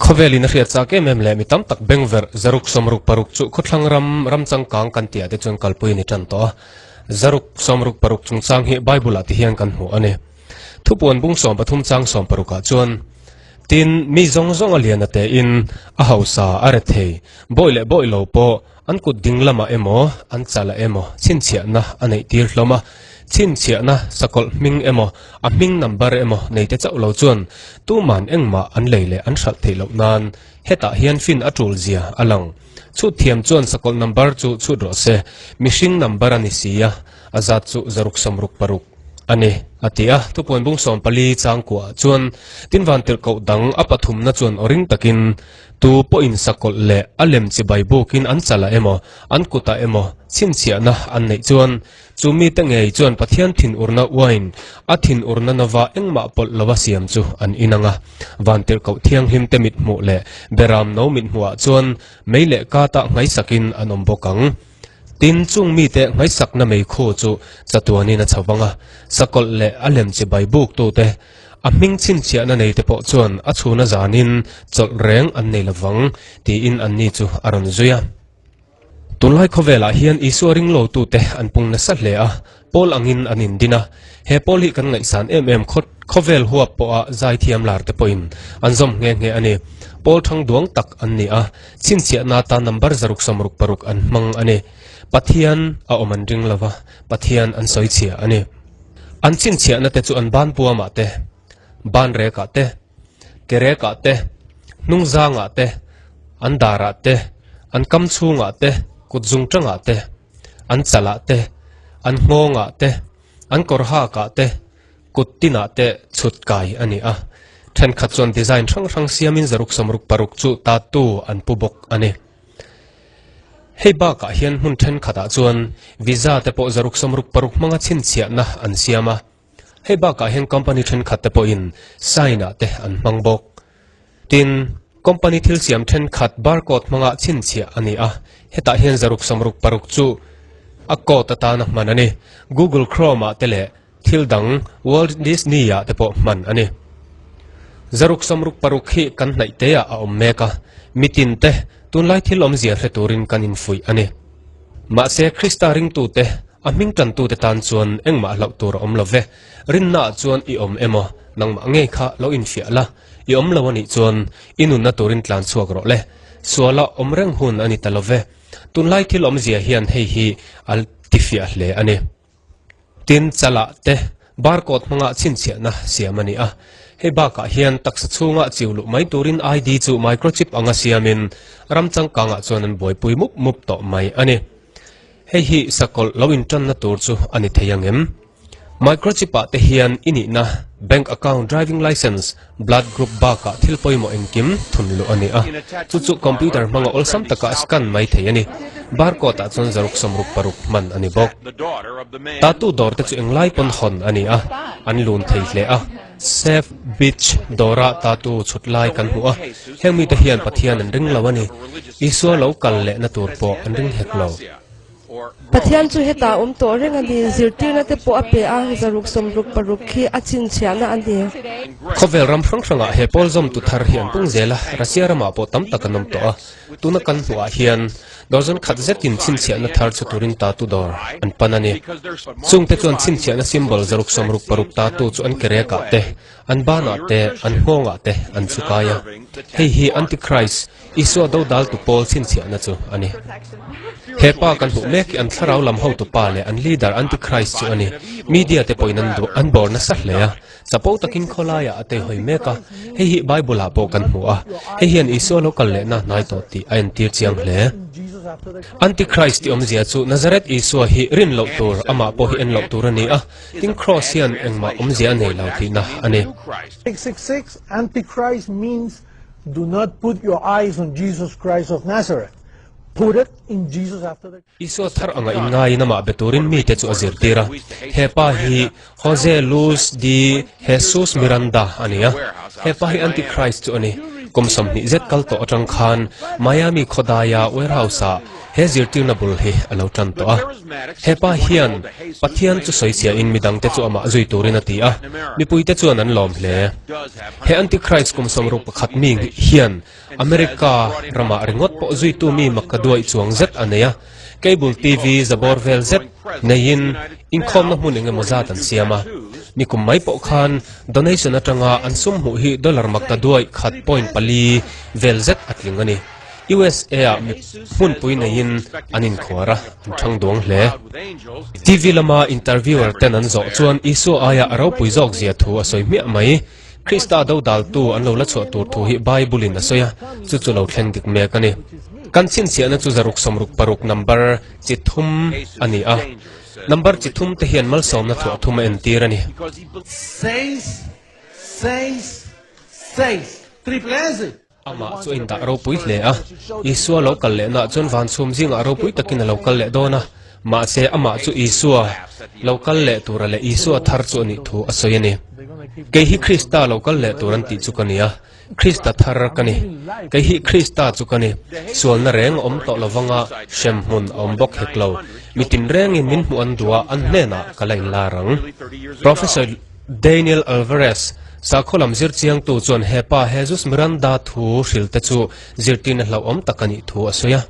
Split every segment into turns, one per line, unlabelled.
Khawvelin a hriat chak em em leh mi tam tak bengverh zaruk sawmruk paruk chu khawthlang ram ram changkang kan tih ah te chuan kalpui a ni tan tawh a. Zaruk sawmruk paruk chungchang hi Bible ah ti hian kan hmu a ni. Thupuan bung 13 chang 16 ah chuan, Tin, mi zawng zawng a lian a tein a hausa a re thei, bawi leh bawi lo pawh an kut ding lamah emaw an chalah emaw chhinchhiahna a neih tir hlawm a. Chhinchhiahna sakawlh hming emaw a hming number emaw nei te chauh lo chuan tuman engmah an lei leh an hralh theih loh nan hetah hian fin a tul zia a lang. Chhut thiam chuan sakawlh number chu chhut rawh se, mihring number a ni si a, a zat chu zaruk sawmruk paruk a ni, a ti a. Thupuan bung 14 chang kuah chuan tin van tirhkoh dang a pathumna chuan aw ring takin tu pawhin sakawlh leh a lem chibai bukin an chalah emaw an kutah emaw chhinchhiahna an neih chuan Chu mite ngei chuan Pathian thinurna uain a thinurna nova engmah pawlh lova siam chu an inang a. Vantirhkoh thianghlimte mithmuh leh Beram no mithmuhah chuan mei leh katah nghaisakin an awm bawk ang. Tin, chung mite nghaisakna meikhu chu chatuanin a chho vang a, sakawlh leh a lem chibai buktute, a hming chhinchhiahna neite pawh chuan a chhuna zanin chawlh reng an nei lovang, tiin anni chu a rawn zui a. Tunlai khawvelah hian Isua ringlotute an pung nasa hle a, Paul angin an indin a. He Paul hi kan ngaihsan em em khawt khawvel huap pawha zaithiam lar te pawhin an zawm nghe nghe a ni. Paul thang duang tak an ni a, chhinchhiahna atan number 666 an hmang a ni. Pathian a awm an ring lova, Pathian an sawichhia a ni. An chhinchhiahna te chu an ban puamah te, ban rekah te, ke rekah te, hnungzangah te, an darah te, an kam chhungah te, kut zung tangah te, an chalah te, an nghawngah te, an kawr hakah te, kut tinah te chhut kai a ni a. Thenkhat chuan design hrang hrang siamin zaruk sawmruk paruk chu tattoo an pu bawk a ni. Hei bakah hian hmun thenkhatah chuan visa te pawh zaruk sawmruk paruk hmanga chhinchhiahna an siam a. Hei bakah hian company thenkhat te pawhin sign ah te an hmang bawk. Tin, company thil siam thenkhat barcode hmanga chhinchhiah a ni a, hetah hian zaruk sawmruk paruk chu a code atana hman a ni. Google Chrome ah te leh thil dang Walt Disney ah te pawh hman a ni. Zaruk sawmruk paruk hi kan hnaih te ah a awm mek a, mitin te tunlai thil awmzia hre turin kan infuih a ni. Mahse Krista ringtute A hming tantute tan chuan engmah hlauh tur a awm lo ve. Rinnaah chuan i awm emaw, nangmah ngei kha lo infiah la, i awm lo a nih chuan i nunna turin tlan chhuak rawh le. Suala awm reng hun a ni ta lo ve. Tunlai thil awmzia hian hei hi a tifiah hle a ni. Tin, chalah te barcode hmanga chhinchhiahna siam a ni a. Hei bakah hian taksa chhunga chiu luh mai turin ID chu microchip anga siamin ram changkangah chuan an buaipui mup mup tawh mai a ni. Hei hi sakawlh lo intanna tur chu a ni thei ang em? Microchip ah te hian i nihna, bank account, driving licence, blood group bakah thil pawimawh engkim thun luh a ni a. Chu chu computer hmanga awlsam taka scan mai thei a ni. Barcode ah chuan zaruk 66 hman a ni bawk. Tattoo dawr te chu englai pawn hawn a ni a, an lun thei hle a. Safe Beach dawra tattoo chhut lai kan hmu a, heng mite hian Pathian an ring lo a ni. Isua lo kal lehna tur pawh an ring hek lo.
Pathian chu hetah awm tawh reng a ni. Zirtirna te pawh a pe a, 666 khi a chhinchhiahna a ni.
Khawvel ram hrang hrangah he pawl zawmtu thar hi an pung zel a, Russia ramah pawh tam tak an awm tawh a. Tuna kan hmuhah hian dozen khat zetin chhinchhiahna thar chu turin tatu dawr an pan a ni. Chungte chuan chhinchhiahna symbol 666 tatu chu an kerekah te, an banah te, an nghawngah te an chu kai a. Hei hi Antichrist, Isua dodaltu pawl chhinchhiahna chu a ni. He pa kan hmuh mek hi an thlarau lam hotu pa leh an leader Antichrist chu a ni. Media te pawhin an duh, an bawr nasa hle a. Chapo takin khawlaiah a teihawi mek a. Hei hi Bible ah pawh kan hmu a. Hei hian Isua lo kal lehna hnai tawh tih a entir chiang hle. Antichrist tih awmzia chu Nazareth Isua hi rin loh tur, amah pawh hi en loh tur a ni a. Tin Cross hian engmah awmzia a nei lo tihna a ni.
666 Antichrist means Do not put your eyes on Jesus Christ of Nazareth. Put it in Jesus after the.
Isua thar anga inngaiin amah be turin mite chu a zirtir a. He pa hi Jose Luis de Jesus Miranda a ni a. He pa hi Antichrist chu a ni. Kum 20 zet kal tawh atang khan Miami khawdaia warehouse ah he zirtirna bul hi a lo tan tawh a. Hepa hian Pathian chu sawichhiahin midangte chu amah zui turin a ti a, mipuite chuan an lawm hle. He Antichrist kum 61 mi hian America ramah ringawt pawh zuitu mi mak ka duaih chuang zet a nei a, cable TV zabawr vel zet neiin inkhawmna hmun engemaw zat an siam a. Nikum mai pawh khan donation atanga an sum hmuh hi dollar mak ka duaih khat point pali vel zet a tling a ni. USA ah mi hmunpui neiin an inkhuar a, an thang duang hle. TV lama interviewer ten an zawh chuan Isua aia a ropui zawk zia thu a sawi hmiah mai. Krista dodaltu an lo la chhuah tur thu hi Bible in a sawi a, chu chu lo thleng dik mek a ni. Kan chhinchhiahna chu 666 number chi thum a ni a, number chi thum te hian malsawmna thuah thum a entir a ni.
Seis, seis, seis. Triple S.
Amah chu a indah ropui hle a, Isua lo kal lehnaah chuan van chhum zingah ropui takin a lo kal leh dawn a, mahse amah chu Isua lo kal leh tura leh Isua thar chu a nih thu a sawi a ni. Kei hi Krista lo kal leh tur an tih chu ka ni a, Krista thar ka ni. Kei hi Krista chu ka ni. Sualna reng a awm tawh lovanga hremhmun a awm bawk hek lo. Mi tinrengin min hmuh an duh a, an hnenah ka la inlar ang. Professor. Daniel Alvarez, sakhaw lam zir chiangtu chuan he pa Jesus Miranda thu hrilte chu zirtirna hlauhawm tak a nih thu a sawi a.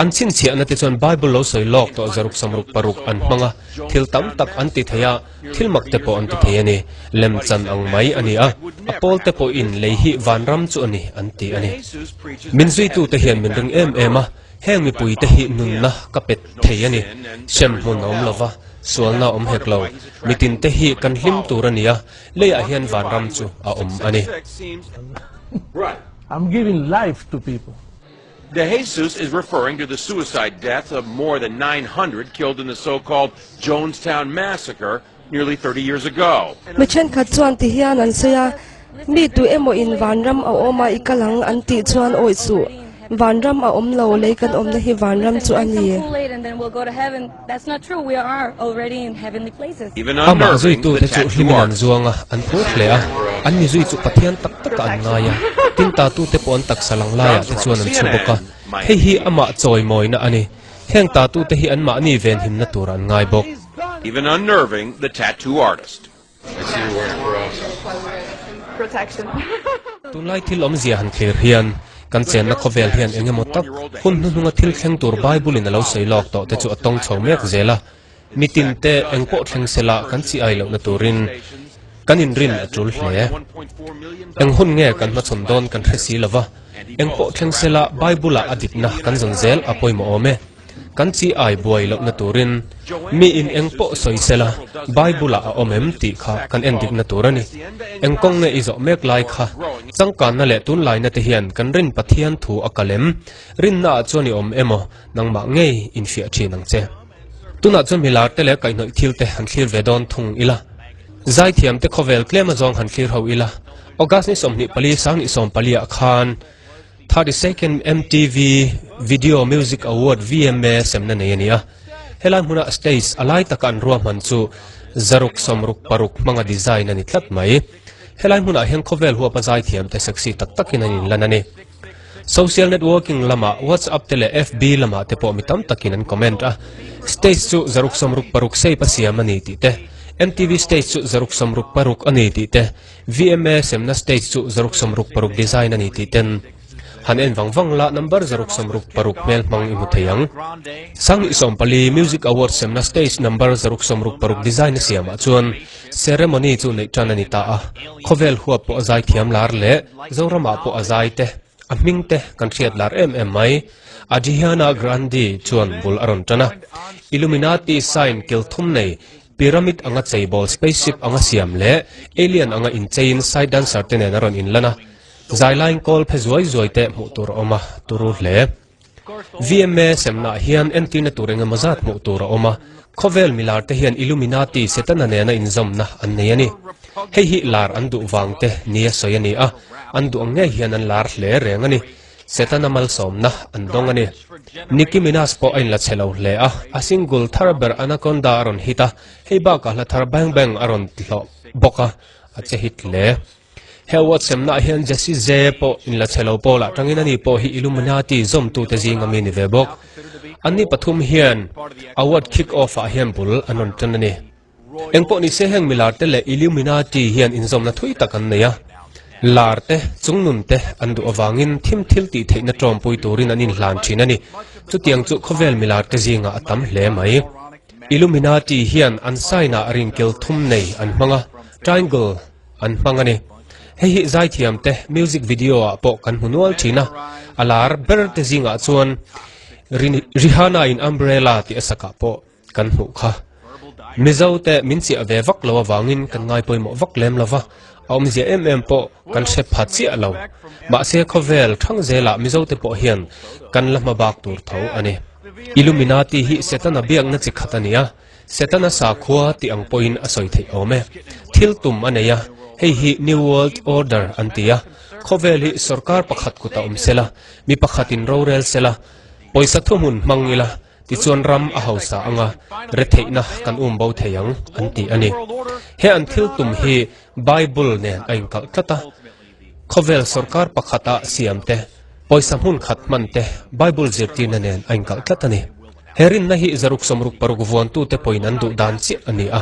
An chhinchhiahna te chuan Bible lo sawi lawk tawh 666 an hmang a, thil tam tak an ti thei a, thil mak te pawh an ti thei a ni. Lemchan ang mai a ni a, a pawl te pawhin lei hi vanram chu a ni an ti a ni. Min zuitute hian min ring em em a. Heng mipuite hi nunna ka pet thei a ni. Hrem hmun a awm lo va, sualna a awm hek lo. Mitinte hi kan hlim tur a ni a, leiah hian vanram chu a awm a ni.
I'm giving life to people.
De Jesus is referring to the suicide deaths of more than 900 killed in the so-called Jonestown Massacre nearly 30 years ago.
Mi thenkhat chuan ti hian an sawi a, Mi tu emaw in vanram a awm a i kal ang an tih chuan awih suh. Vanram a awm lo, lei kan awmna hi vanram chu a ni.
Amah zuitute chu hlimin an zuang a, an phur hle a, an mi zui chu Pathian tak takah an ngai a, tin tatute pawh an taksa lang laiah te chuan an chhu bawk a, hei hi amah chawimawina a ni. Heng tatute hi anmahni venhimna tur an ngai bawk.
Even unnerving the tattoo artist.
Tunlai thil awmzia han thlir hian kan chenna khawvel hian eng emaw tak hun hnuhnunga thil thleng tur Bible in a lo sawi lawk tawh te chu a tawng chho mek zel a. Mitin te eng pawh thleng sela kan chi ai lohna turin kan inrin a tul hle. Eng hun nge kan hmachhawn dawn kan hre si lova, eng pawh thleng sela Bible ah a dikna kan zawn zel a pawimawh awm e. Kan chi ai buai lohna turin mi in eng pawh sawi sela Bible ah a awm em tih kha kan en dikna tur a ni. Eng kawng nge i zawh mek lai kha changkanna leh tunlaina te hian kan rin Pathian thu a kal em? Rinna ah chuan i awm emaw nangmah ngei infiah thin ang che. Tunah chuan milar te leh kaihhnawih thil te han thlir ve dawn thung ila. Zaithiam te khawvel tlem azawng han thlir ho ila. August ni 24 2014 ah khan 32nd MTV Video Music Award, VMA, semna nei a ni a. Helai hmuna stage a lai taka an ruahman chu 666 hmanga design a ni tlat mai. Helai hmunah hian khawvel huapa zaithiam te sexy tak takin an inlan a ni. Social networking lamah WhatsApp te leh FB lamah te pawh mi tam takin an comment a. Stage chu 666 shape a siam a ni tih te, MTV stage chu 666 a ni tih te, VMA semna stage chu 666 design a ni tih ten han en vang vang la number 666 hmel hmang i hmu thei ang. 2014 Music Awards semna stage number 666 design a siamah chuan ceremony chu neih tan a ni ta a, khawvel huap pawh a zaithiam lar leh Zoramah pawh a zai te, a hming te kan hriat lar em em mai. Adriana Grande chuan bul a rawn tan a, Illuminati sign kil thum nei Pyramid anga cheibawl spaceship anga siam leh alien anga incheiin side dancer te nen a rawn inlan a, zai laiin kawl phe zuai zuai te hmuh tur a awm a, turu hle. VMA semnaah hian entirna tur engemaw zat hmuh tur a awm a, khawvel milar te hian Illuminati Setana nena inzawmna an nei a ni. Hei hi lar an duh vang te nia sawi a ni a, an duh ang ngei hian an lar hle reng a ni. Setana malsawmna an dawng a ni. Nicki Minaj pawh a inla chhe lo hle a, a single thar ber Anaconda a rawn hit a, hei bakah hla thar Bang Bang a rawn hlawh bawk a, a che hit hle. He award semnaah hian Jessie J pawh inla chhe lo pawlah tangin ani pawh hi Illuminati zawmtute zinga mi ni ve bawk. Anni pathum hian award kick off ah hian bul an rawn tan a ni. Engpawh ni se heng milar te leh Illuminati hian inzawmna thui tak an nei a. Lar te, chungnun te an duh avangin thim thil tih theihna tawmpui turin an inhlan thin a ni. Chutiang chu khawvel milar te zingah a tam hle mai. Illuminati hian an sign ah ringkel thum nei an hmang a, triangle an hmang a ni. Hei hi zaithiam te music video ah pawh kan hmu nual thin a, a lar ber te zingah chuan Rihanna in Umbrella tih a sakah pawh kan hmuh kha. Mizo te min chiah ve vak lo avangin kan ngai pawimawh vak lem lo va, a awmzia em em pawh kan hre pha chiah lo. Mahse khawvel thang zelah Mizo te pawh hian kan la hma bak tur tho a ni. Illuminati hi Setana biakna chi khat a ni a, Setana sakhua tih ang pawhin a sawi theih awm e. Thil tum a nei a, hei hi New World Order an ti a, khawvel hi sorkar pakhat kut a awm sela, mi pakhatin rorel sela, pawisa thuhmun hmang ila, Tichuan ram a hausa anga retheihna kan um bo thei ang an ti a ni. He an thil tum hi Bible nen a inkalh tlat a, khawvel sorkar pakhata siam te, pawisa hmun khat hman te Bible zirtirna nen a inkalh tlat a ni. He rinna hi zaruk 66 vuantute pawhin an duh dan chiah a ni a,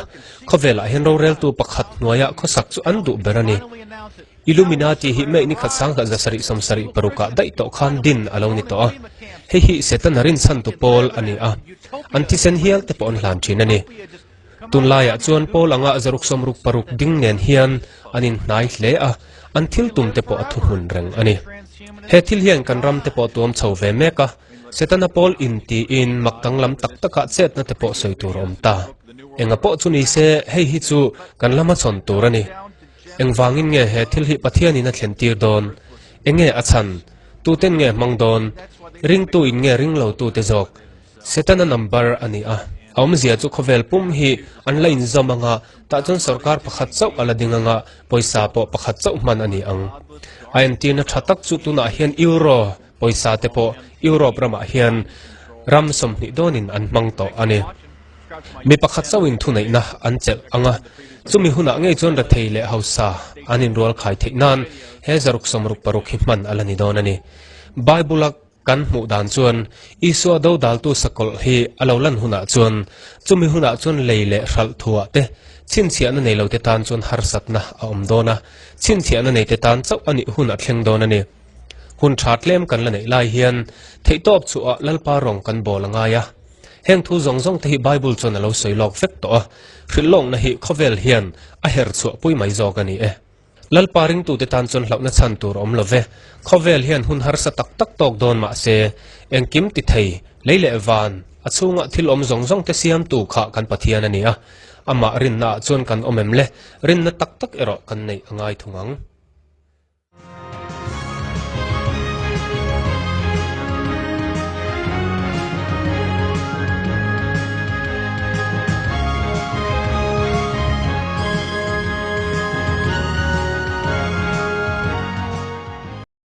khawvelah hian roreltu pakhat hnuaia khawsak chu an duh ber a ni. Illuminati hi May ni khat 1776 ah daih tawh khan din a lo ni tawh a. Hei hi Setana rinchhantu pawl a ni a, an thisen hial te pawh an hlan thin a ni. Tunlaiah chuan pawl anga 66 ding nen hian an inhnai hle a, an thil tum te pawh a thuhmun reng a ni. He thil hian kan ram te pawh tuam chho ve mek a, Setana pawl intiin mak danglam tak takah chetna te pawh sawi tur a awm ta. Enga pawh chu ni se, hei hi chu kan lama chhawn tur a ni. Engvangin nge he thil hi Pathianin a thlen tir dawn? Enge a chhan? Tuten nge hmang dawn? Ringtu in nge ring lo tute zawk? Setana number a ni a, a awmzia chu khawvel pum hi an la inzawm anga tah chuan sorkar pakhat chauh a la ding anga pawisa pawh pakhat chauh hman a ni ang. A entirna tha tak chu tunah hian Euro pawisa te pawh Europe ramah hian ram 20 dawnin an hmang tawh a ni. Mi pakhat chauhin thuneihna an chelh ang a, chumi hunah ngei chuan rethei leh hausa an inrual khai theih nan he 66 hi hman a la ni dawn a ni. Bible-a kan hmuh dan chuan Isua dodaltu sakawlh hi a lo lan hunah chuan chumi hunah chuan lei leh hralh thuah te chhinchhiahna nei lote tan chuan harsatna a awm dawn a, chhinchhiahna neite tan chauh a nih hun a thleng dawn a ni. Hun tha tlem kan la neih lai hian theihtawp chhuah Lalpa rawng kan bawl a ngai a. Heng thu zawng zawng te hi Bible chuan a lo sawi lawk vek tawh a, hrilh lawkna hi khawvel hian a her chhuah pui mai zawk a ni e. Lalpa ringtute tan chuan hlauhna chhan tur a awm lo ve. Khawvel hian hun harsa tak tak tawk dawn mah se, engkim ti thei, lei leh van, a chhunga thil awm zawng zawng te siamtu kha kan Pathian a ni a. Amah rinnaah chuan kan awm em le? Rinna tak tak erawh kan neih a ngai thung ang.